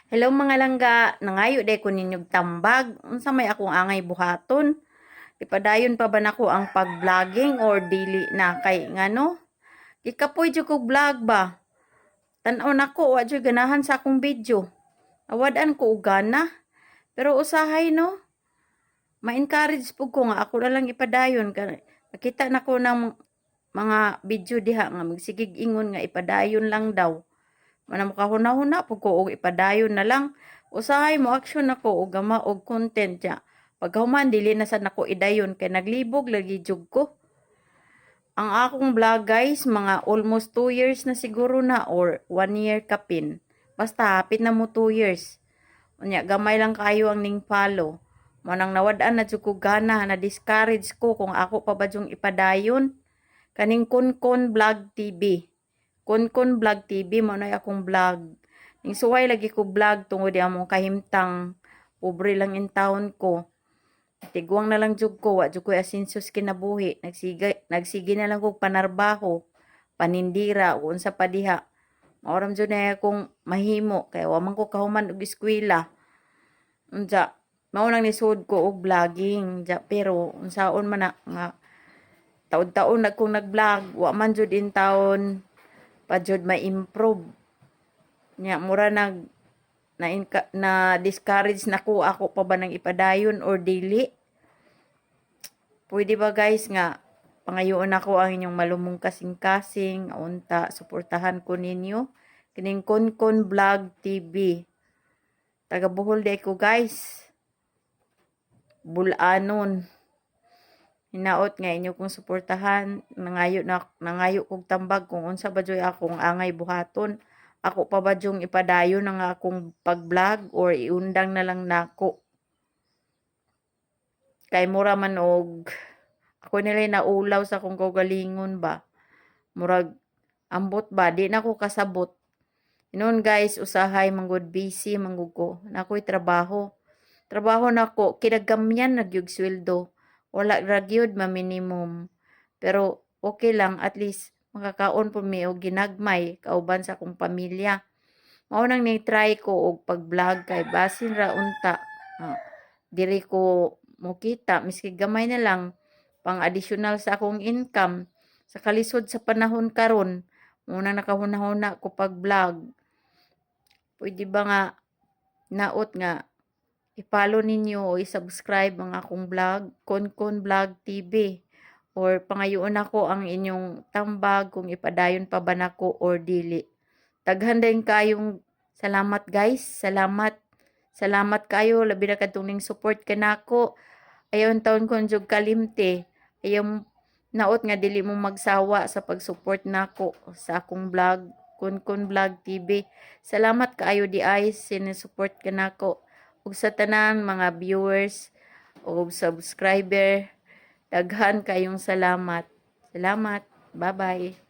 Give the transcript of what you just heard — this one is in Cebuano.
Hello, mga langga, nangayo day ko ninyog tambag. Unsa may akong angay buhaton? Ipadayon pa ba nako ang pag-vlogging or dili na, kay ngano? Gikapoy jud kog vlog ba? Tan-aw nako, wa jud ganahan sa akong video. Nawad-an ko og gana. Pero usahay, no? Ma-encourage pud ko nga ako na lang ipadayon kay nakita nako ng mga video diha nga magsigig ingon nga ipadayon lang daw. Mana makahuna-huna pud ko og ipadayon na lang. Usahay mo action ako og gama og content ya. Pagkahuman, dili na sad nako idayon kay naglibog lagi jud ko. Ang akong vlog, guys, mga almost 2 years na siguro na or 1 year kapin. Basta hapit na mo 2 years. Unya gamay lang kayo ang ning follow. Mo nang nawad-an na jud ko gana, na discourage ko kung ako pa ba jung ipadayon. Kaning Konkon Vlog TV. Konkon Vlog TV mo na akong vlog. Ning suway lagi ko vlog tungod di among kahimtang, pobre lang in town ko. Tiguang na lang jud ko, wa jud ko'y asinsos kinabuhi. Nagsige na lang kog panarbaho, panindira o unsa pa diha. Mao ra jud na akong mahimo kay wa man ko kahuman og eskwela. Unsa, mao nang nisud ko og vlogging ja, pero unsaon man na nga taod-taon na kong nag-vlog, wa man jud in taon pa jud ma-improve. Nya mura nag na, na discourage na ko, ako pa ba nang ipadayon or dili? Pwede ba, guys, nga pangayoon ako ang inyong malumong kasing-kasing unta suportahan ko ninyo kining Konkon Vlog TV? Taga Bohol day ko, guys. Bulanon. Hinaot nga inyo kong suportahan. Nangayo kog tambag kung unsa ba joy akong angay buhaton. Ako pa ba jung ipadayon ang akong pag-vlog or iundang na lang nako? Kay mura man og ako nila naulaw sa akong kaugalingon ba. Murag ambot ba, di na ko kasabot. Hinuon, guys, usahay manggod busy manggod ko. Nakoy trabaho. Trabaho nako kinagamyan na gyud sweldo. Wala ra gyud ma-minimum. Pero okay lang, at least makakaon po mi og ginagmay kauban sa akong pamilya. Mao nang ni-try ko og pag-vlog kay basin ra unta diri ko mokita miski gamay na lang pang additional sa akong income sa kalisod sa panahon karon. Mao nang nakahuna-huna ko pag-vlog. Pwede ba nga naot nga i-follow ninyo o i-subscribe ang akong vlog, Konkon Vlog TV, or pangayoon nako ang inyong tambag kung ipadayon pa ba nako or dili. Daghan din kayong salamat, guys. Salamat. Salamat kayo, labi na kadtong ning support kanako. Ayaw taon kon jud kalimti. Ayaw naot nga dili mo magsawa sa pag-support nako sa akong vlog, Konkon Vlog TV. Salamat kaayo di ay sinusupport kanako. Ug sa tanan mga viewers o subscriber, daghan kayong salamat. Salamat. Bye-bye.